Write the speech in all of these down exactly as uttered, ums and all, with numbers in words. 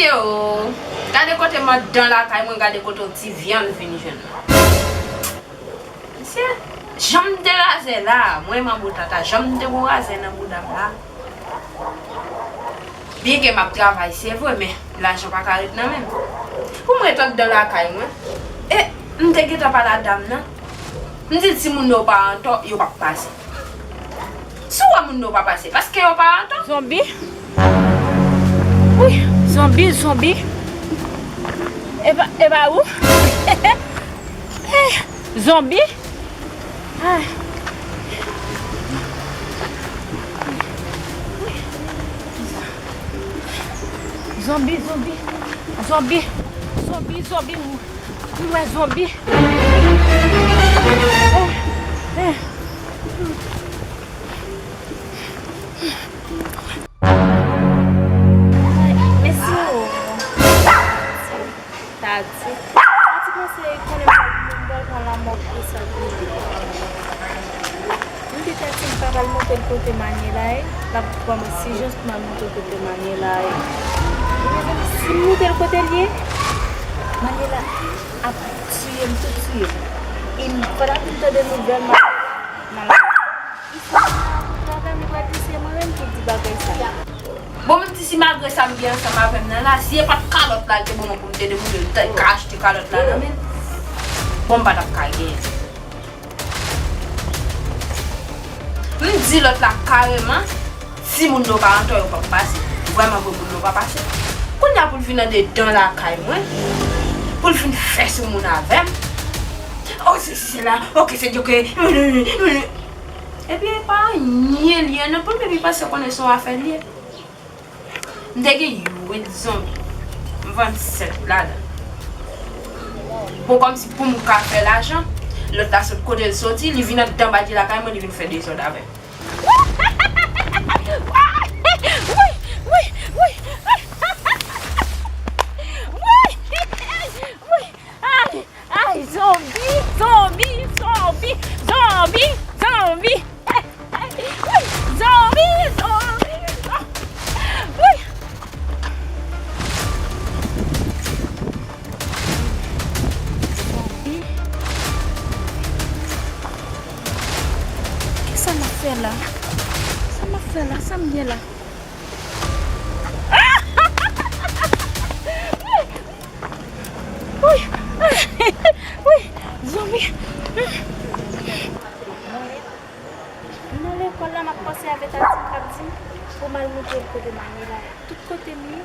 Yo, gade kote m anndan lakay mwen, gade kote yon ti vyann vin jwenn mwen. Mesye, jan m te razè la, mwen manbo tata, jan m te gon razè nan bouda m la. Byen ke m ap travay, se vre, men lajan pa ka ret nan men m. Pou m ret anndan lakay mwen, e m te gentan pale a dam nan. M di l si moun yo pa antò, yo p ap pase. Si w wè moun yo pa pase, paske yo pa antò. Zonbi. Wi, zonbi, zonbi. E pa, e pa ou? Eh, zonbi. Ah. Zonbi, zonbi. Zonbi. Zonbi, zonbi. M wè zonbi. Eh, eh. Mesi o. Tati. Tati panse konnen m pral pran lanmò pou sa. M di Tati m pa pral montre l kote Manyela ye. L ap ban mwen sijans pou m al montre l kote Manyela ye. Mezanmi, si m montre l kote l ye, Manyela ap tiye m, tou tiye m. E m, pandan m tande nouvèl Manyela, m al. Isi, m travay, m pral di se mwen menm ki di bagay sa. Bon, menm si, si malgre sa m gen ansanm avè m nan la, si e pa t kalòt la l te ban mwen pou m te demoule l, m t ka achte kalòt la nan men l. Bon, m pa t ap ka genyen. M di lòt la kareman, si moun yo pa antò, yo p ap pase. Vrèman vre, moun yo pa pase. Kounye a pou l vin andedan lakay mwen, pou l vin fè sou moun avè m. Oh, sesi, sela, ok, se di ke. Epi e pa anyen l ye non, pou l menm li panse konnen se yon afè l ye. M te gen uit zonbi. M vann sèt ladan. Bon, kòmsi pou m ka fè lajan, lòt la sot kote l soti, li vin anndan badje lakay mwen, li vin fè dezòd avè m. Wi, wi, wi. Wi, wi. Ay, ay, zonbi, zonbi, zonbi, zonbi, zonbi. Ay, ay, ay. Wi, zonbi, zonbi, zonbi. Wi. Zonbi. Kisa m ap fè la? Sa m ap fè la? Sa m ye la? Wi! Wi! Zonbi! M nan lekòl la, m ap panse avè Tati m k ap di m pou m al montre l kote Manyela ye. Tout kote m ye,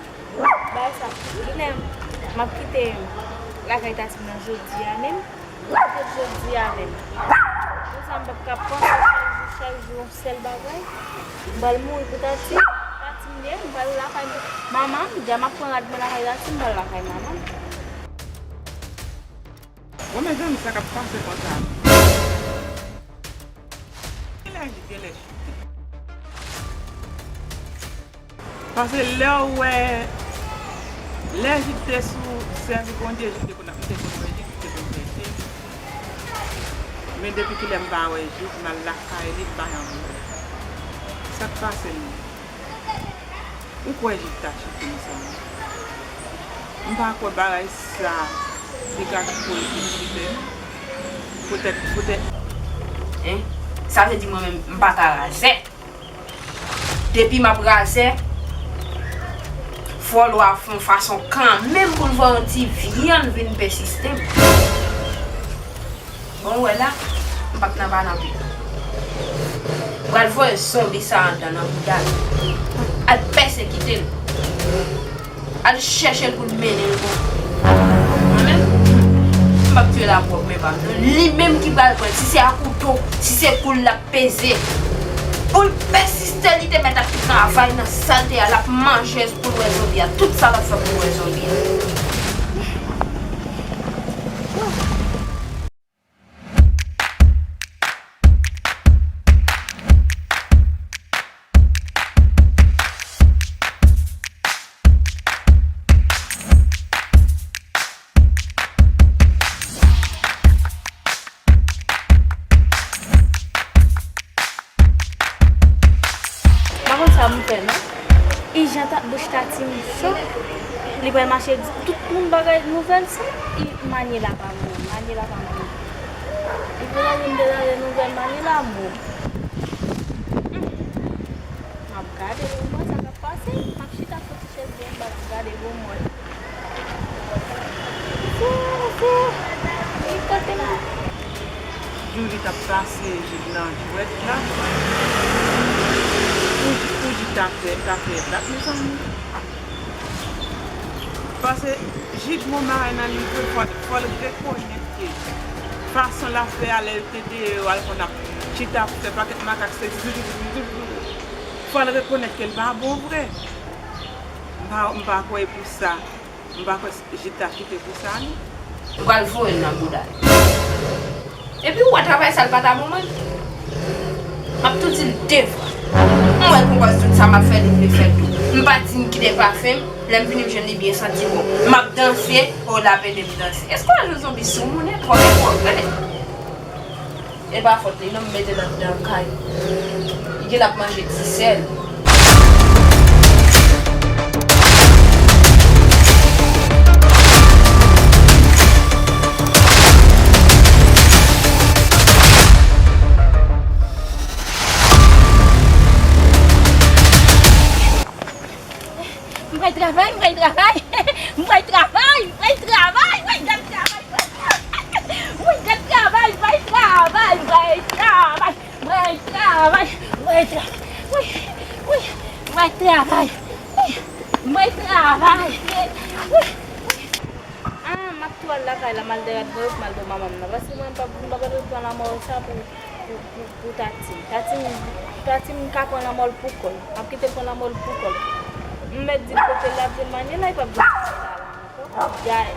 bagay sa ap kite m. M ap kite lakay Tati m nan jodi a menm. Ou te jodi avè m. Konsa m p ap ka panse chak jou, chak jou yon sèl bagay. M pral mouri pou Tati. Tati m ye, m pral lakay manman m. Deja m ap pran rad mwen lakay Tati, m pral lakay manman m. Bon, mezanmi, sa k ap pase konsa? Genlè jip, genlè jip. Paske lè w wè, lè jip te sou sèvi Bondye, jip te konn ap, m te konn wè jip, m te konn wè jip. Men depi kilè m pa wè jip, m al lakay li, m pa janm wè. Sa k pase menm? Ou kwè jip ta chite m sa? M pa kwè bagay sa te ka pwodui chite m. Poutèt, poutèt. Hein? Sa vle di mwen menm, m pa ka razè. Depi m ap razè, fò lwa fè yon fason kanmenm pou l voye yon ti vyann vin pèsiste m. Bon, ou wè la, m p ap nan pale anpil. Pral voye zonbi sa anndan nan bouda l. Al pèsekite l. Al chèche l pou l mennen l bon. Mwen menm, m p ap tiye l a pwòp men pa m non. Li menm ki pral pran l. Si se a kouto, si se kou l l ap peze. Pou l pèsiste, li te mèt ap travay nan sa l te ye a, l ap manje pou l wè zonbi a. Tout sa l ap fè pou l wè zonbi a. Pa konn sa m fè non. Ijan ta, bouch Tati m cho. Li pral mache di tout moun bagay nouvèl sa. I, Manyela pa mouri, Manyela pa mouri. Li pral vin de tande nouvèl Manyela mouri. Hmm. M ap gade pou m wè sa k ap pase. M ap chita sou ti chèz byen anba la, m ap gade pou m wè. Se, se, li kote m. Jou li t ap pase jig nan jwèt la. Pou, pou jig ta fè, ta fè dat, mezanmi. Paske jig gon bagay nan li vre, fò, fò l rekonèt ke fason l ap fè a, lè l te deyò a, l konn ap chita ap fè pakèt makak, se fò l rekonèt ke l pa bon vre. M pa, m pa kwè e pou sa. M pa kwè Jita kite pou sa, non. Ou pral foure l nan bouda l. Epi ou wè travay sa l pa ta bon mwen. M ap tou di l de fwa. M wè l poko di tout sa m ap fè li vle fè l tou. M pa di m kite pafen m. Lè m vini m jwenn li byen santi bon. M ap danse, o l ap ede m danse. Èske w wè jan zonbi sou moun e twò e twò vre? E pa fòt li non, m mete l anndan kay. Li gen l ap manje ti sèl. M pral travay, m pral travay. M pral travay, m pral travay. Woy, gad travay, woy, gad travay, m pral travay, m pral travay. M pral travay, m pral travay. Woy, woy, m pral travay. Woy, m pral travay. Woy, woy. Ah, m ap tou al lakay la, m al dèyè dlo pou m al ban manman m nan. Paske mwen, m p ap, m p ap rete pran lanmò sa pou, pou, pou, pou Tatim. Tatim, Tatim ka pran lanmò l pou kò l. M ap kite l pran lanmò l pou kò l. M mèt di l kote l ap jwenn Manyela, li p ap jwenn Manyela la ankò. Gay.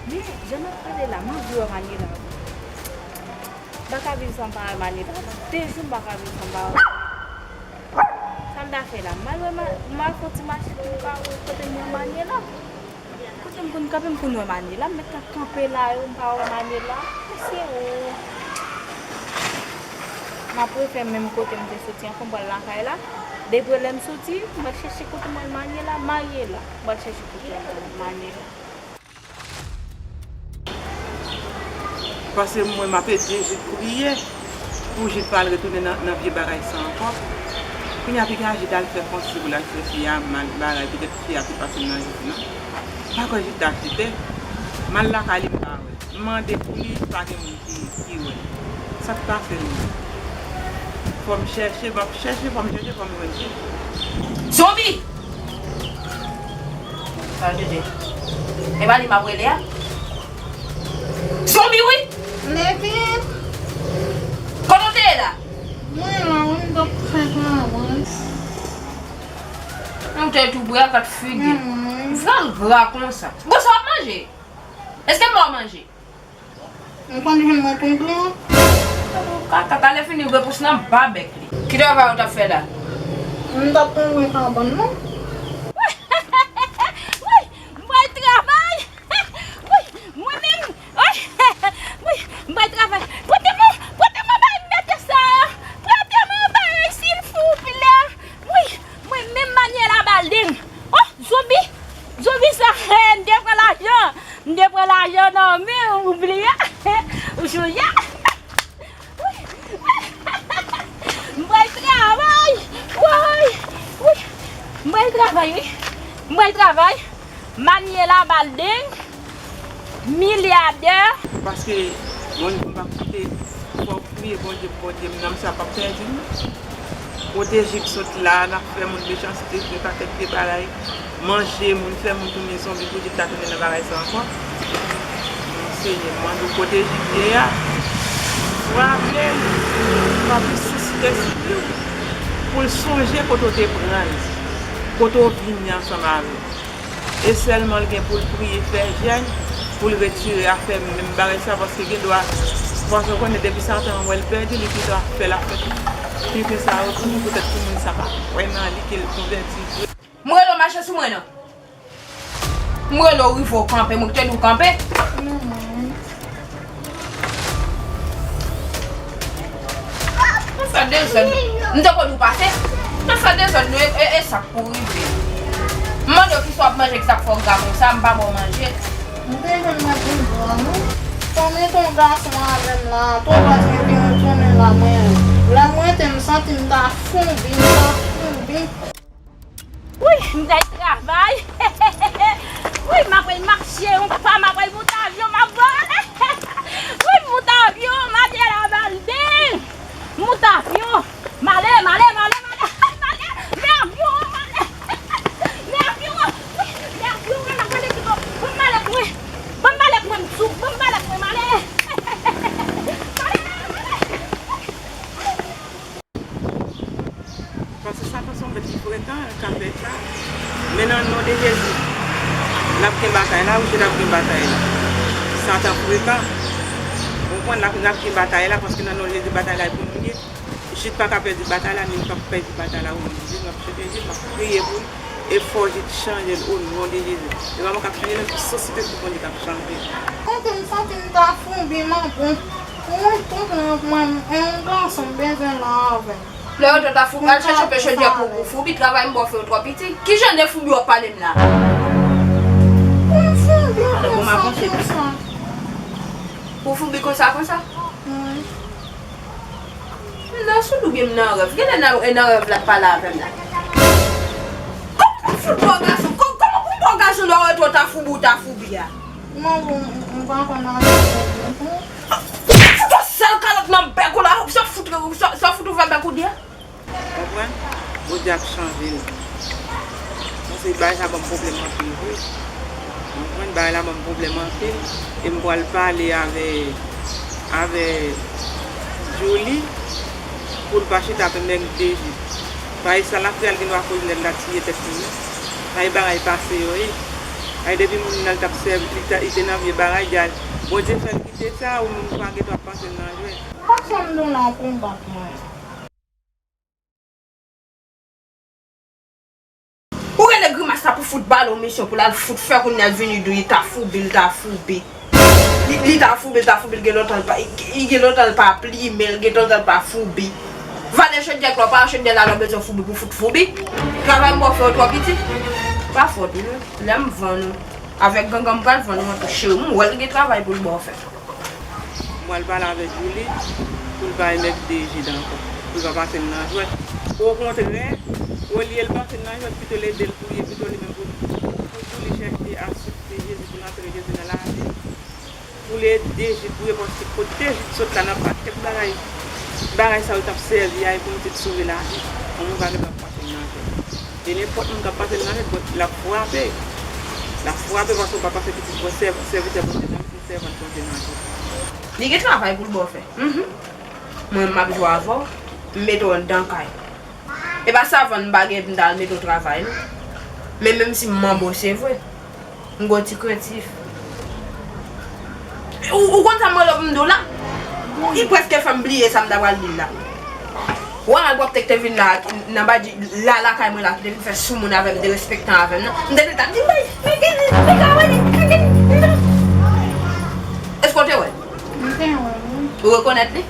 Men, jan m ap pale la, m anvi wè Manyela. M pa ka viv san m pa wè Manyela. De jou m pa ka viv san m pa wè. Sa m ta fè la? M al wè Ma-, m al fè yon ti mache pou m ka wè kote m wè Manyela. Kote m konn kanpe, m konn wè Manyela. M mèt ap kanpe la, yo, m pa wè Manyela. Mesye, o. M ap refè menm kote m te soti ankò, m pral lakay la. Depi lè m soti, m pral chèche kote m wè Manyela, Manyela. M pral chèche kote m wè Manyela. Paske mwen, m ap ede Jid priye pou Jid pa al retounen nan, nan vye bagay sa ankò. Kounye a, piga Jid al fè konsi pou l al fè fi a mal bagay, petèt fi a te pase nan Jid nan. M pa kwè Jid ta kite. M al lakay li, m pa wè l. M mande pou li, pa gen moun ki, ki wè l. Sa k pase menm? Fò m chèche, m ap chèche, fò m chèche, fò m jwenn Jid. Zonbi! Sa dede. E pa li m ap rele a? Zonbi wi! Leve! Kote w te ye la? Mwen la wi, m t ap fè travay. Ou te tou bra kat figi. Mwen. Vral gra konsa. Bon, sa w ap manje? Èske m ba w manje? M konn jwenn mwen tonton. Kaka, talè fini repons nan ba bèk li. Ki travay ou t ap fè la? M t ap konstwi kabann nan. Woy, m pral travay. Woy, mwen menm. Woy, woy, m pral travay. Prete mwen, prete mwen bagay m mete sa. Prete mwen bagay, silvouplè. Woy, mwen menm Manyela Balding. Oh, zonbi. Zonbi sa, m te pran lajan. M te pran lajan nan men ou, bliye. Ou sonje? M pral travay. Woy. Woy. M pral travay, wi. M pral travay. Manyela Balding, milyadè. Paske, bon, m p ap kite, fò m priye Bondye, Bondye, m nanm sa p ap pèdi, non. Kote Jid sot la, n ap fè moun mechanste, fè pakèt de bagay, manje moun, fè moun tounen zonbi, pou Jid ta tounen nan bagay sa ankò. Senyè, m mande w kote Jid ye a, frape l, frape Sentespri w, pou l sonje kote w te pran l, kote w vini ansanm avè l. E sèlman l gen pou l priye, fè jèn, pou l retire afè menm bagay sa, paske gen dwa, paske w konnen depi Satan wè l pèdi, li pi dwa fè l ap fè tout pikin sa yo tounen, poutèt pou moun sa pa kwè nan li, ke l konvèti vre. M rele w mache sou mwen non. M rele w rive w kanpe, mwen ki te di w kanpe. Nan fè dezòd. M te konn ou pase. Nan fè dezòd nou e, e, e sa k pou rive. M mande w kisa w ap Manje ki sa k fè w gra konsa, m pa ba w manje. M te jwenn manje m pran non. Fanmi ton gason avè m la, tou pa t gen tounen la mwen. Lè m rete m santi m ta fonbi, m ta fonbi. Wi, m t al travay. Wi, m apral mache, yon pa m apral moute avyon, m ap vole. Wi, m moute avyon, m atè la, m al byen. M moute avyon. M ale, m ale, m ale, m ale. M ale, men avyon an, m ale. Men avyon an. Wi, men avyon an, m ale ki bò. Ban m pale pou mwen. Ban m pale pou mwen, m sou. Ban m pale pou mwen, m ale. M ale, m ale, m ale. Paske Satan se yon bèt ki frekan, l ka fè sa. Men nan non de Jezi, n ap gen batay la, wi, n ap gen batay la. Satan frekan. Ou konprann, n ap, n ap gen batay la, paske nan non Jezi, batay la e pou nou ye. Jid pa ka pèdi batay la, ni m p ap pèdi batay la, o non de Jezi, m ap chèche Jid, m ap priye pou li. E fò Jid chanje l, o non de Jezi. E pa mwen k ap chanje l, se Sentespri Bondye k ap chanje l. Kontan m santi m ta fonbi, m ap bon. Mwen kontan mwen, yon gason m bezwen la avè m. Lè yo ta fou, al chèche pè chòdyè pou, pou foubi, travay m ba w fè yo twò piti. Ki jan de foubi w ap pale m la? Pou m foubi konsa, konsa. Pou foubi konsa, konsa? Wi. M nan soud oubyen m nan rèv? Genlè nan, e nan rèv la k pale avè m la. Kòman pou m fout ba w gason? Kò-, kòman pou m ba w gason lè w rete w ta foubi, w ta foubi a? Mwen, bon, m pa konn nan rèv. Fout yon sèl kalòt nan bèk ou la, sa fout, sa, sa fout ouvè bèk ou di a? Konprann? Bondye ap chanje l. Paske bagay sa ban m pwoblèm anpil vre. Konprann? Bagay la ban m pwoblèm anpil. E m pral pale avè, avè Julie pou l pa chita avè nèg de Jid. Paske sa l ap fè a, l gen dwa koz nèg la tiye tèt li menm. Paske bagay pase yo ye. Paske depi moun nan l t ap sèvi, li ta, li te nan vye bagay, dja Bondye fè l kite sa, ou menm ou pa gen dwa pase l nan jwèt. Sa k fè m tounen an konba pou mwen? Ou rele Grimas la pou fout ba l yon misyon pou l al fout fè, kounye a l vini di w li ta foubi, li ta foubi. Li, li ta foubi, li ta foubi, li gen lontan l pa, li gen lontan l pa plimen, li gen lontan l pa foubi. Valè chòdyè k la, w pa chòdyè la, lè w bezwen foubi pou fout foubi. Travay m ba w fè yo twò piti. Pa fòt ou non. Lè m vann ou. Avèk gangan m pral vann ou an tou cheri. M wè l gen travay pou l ba w fè. M pral pale avèk Julie pou l pa remèt de Jid ankò. Pou l pa pase l nan jwèt. Okontrè, olye l pase l nan jwèt, pito l ede l priye, pito li menm pou, pou, pou li chèche asepte Jezi, pou l antre Jezi nan lavi l. Pou l ede Jid priye, paske kote Jid sot la, nan pakèt bagay, bagay sa yo t ap sèvi a, e pou Jid sove lavi. Yon moun pa gen dwa pase l nan jwèt. E nenpòt moun k ap pase l nan jwèt, l ap frape. L ap frape paske w pa pase pitit mwen, sèv-, sèvitè Bondye nan jwèt. Sèvant Bondye nan jwèt. Li gen travay pou l ba w fè. Mhm. Mwen, m ap jwe avè w, m mete w anndan kay. E pa savann m pa gen pou m ta al mete w travay, non. Men menm si m manbo, se vre, m gon ti krentif. Ou, ou konn sa m rele w pou m di w la? Li prèske fè m bliye sa m ta pral di l la. Ou wè nèg w ap te k te vin la, nan badi la, lakay mwen la, ki te vin fè soumoun avè m, derespektan avè m nan. M te gentan di, "Bay, men gen li, men ka wè li, men gen li, men gen li." Èske w te wè l? M te wè l, wi. Ou rekonèt li?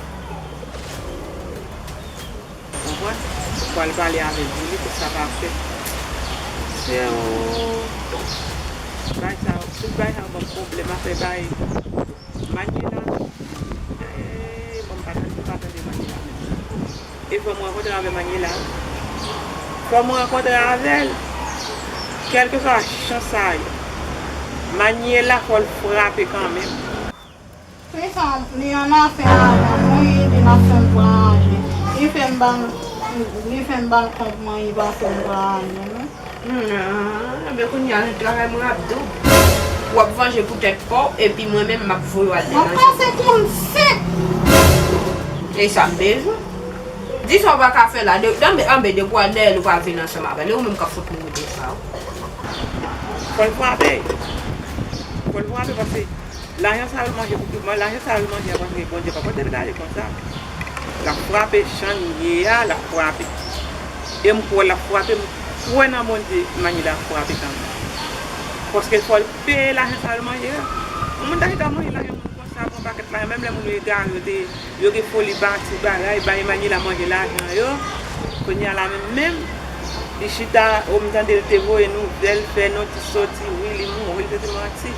Ou konprann? Ou pral pale avèk Julie pou sa pa fèt. Se, o, bagay sa, tout bagay sa ban m pwoblèm, afè bagay Manuela, eh, bon, m pa tande, m pa tande Manuela menm. E fò m rankontre avè Manuela. Fò m rankontre avè l. Kèlkeswa chans sa ye, Manuela fò l frape kanmenm. Kisa li annafè avè m, wi, li ap fè m vwayaje. Li fè m ba, li fè m ba l kòb mwen, li pa fè m vwayaje, non. Hmm, enben kounye a, travay mwen ap doub. W ap vanje pou tèt pa w, epi mwen menm, m ap voye w al degaje. M ap pase koul sèk. E sa m bezwen. Di sa w pa ka fè la, de, anben, anben, depi w al dèyè l, ou pa vin ansanm avè l, e ou menm k ap fout mouri deja, wi. Fò l frape. Fò l frape, paske lajan sa yo manje pou, lajan sa yo manje a, paske Bondye pa pote l ale konsa. L ap frape, jan l ye a, l ap frape. E m kwè l ap frape, m kwè nan Bondye, Manuela ap frape kanmenm. Paske fò l peye lajan sa yo manje a. Yon moun ta chita manje lajan moun konsa, pran pakèt lajan, menm lè moun yo egare, yo te, yo gen foli pati bagay, bay Manuela manje lajan yo. Kounye a la menm, menm, Li chita, o, m tande l te voye nouvèl, fè noti soti, wi, li mouri, l te manti.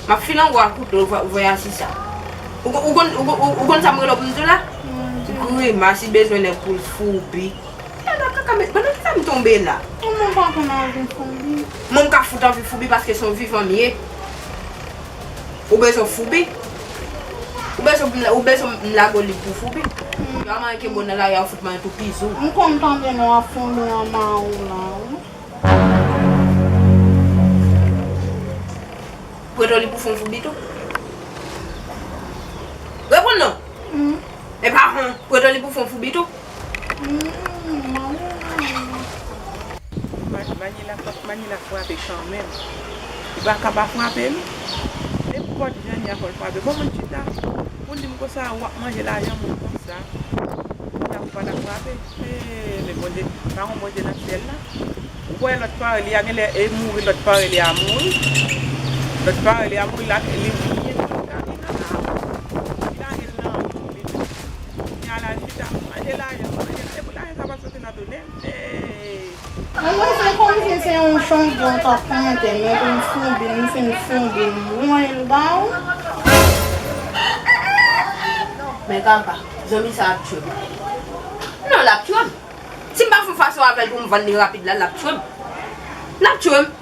M ap file yon gwo kout dlo vwa- vwayaj sa. Ou, ou, konn- ou, ou, ou konn sa m rele w pou m di w la? Grimas, li bezwen nèg pou l foubi. Ala kaka, men, nan kisa m tonbe la? Mwen pa konn anvi foubi. Mwen m ka fout anvi foubi paske se yon vivan m ye. Ou bezwen foubi? Ou bezwen, ou bezwen m lage w lib pou foubi? Yo a manyen ke bon nan lari a, ou fout manyen tou pizou. M konn tande non ap foubi an mawon la, wi. Preto li pou fon foubi tou. Reponn non. E pa hon, preto li pou fon foubi tou. Manila, fòk Manila frape kanmenm. Li pa ka pa frape, non. Nenpòt jan li a fò l frape. Bon, moun chita, moun di m konsa, w ap manje lajan moun konsa. Li a fò l ap frape. Ee, men Bondye, pa yon Bondye nan syèl la. Ou wè lòt parèy li a genlè e mouri, lòt parèy li a mouri. Lòt parèy li a mouri, la, li vini, li lage l nan, li lage l nan, li, li al chita, manje lajan, manje, epi lajan sa pa soti nan tounen. Ee. Mwen se kòmsi se yon chonbon k ap pwente, men pou m foubi, m fin foubi, m voye l ba ou. Men kaka, zanmi sa ap tchwe m. Non, l ap tchwe m. Si m pa fè fason avè l pou m vann li rapid la, l ap tchwe m. L ap tchwe m.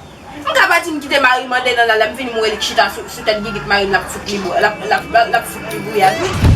M ka pati m kite mari m andedan la, lè m vini m wè li k chita sou, sou tèt gigit mari m, l ap fout li bou, l ap, l ap, l ap, l ap fout li gouyad, wi.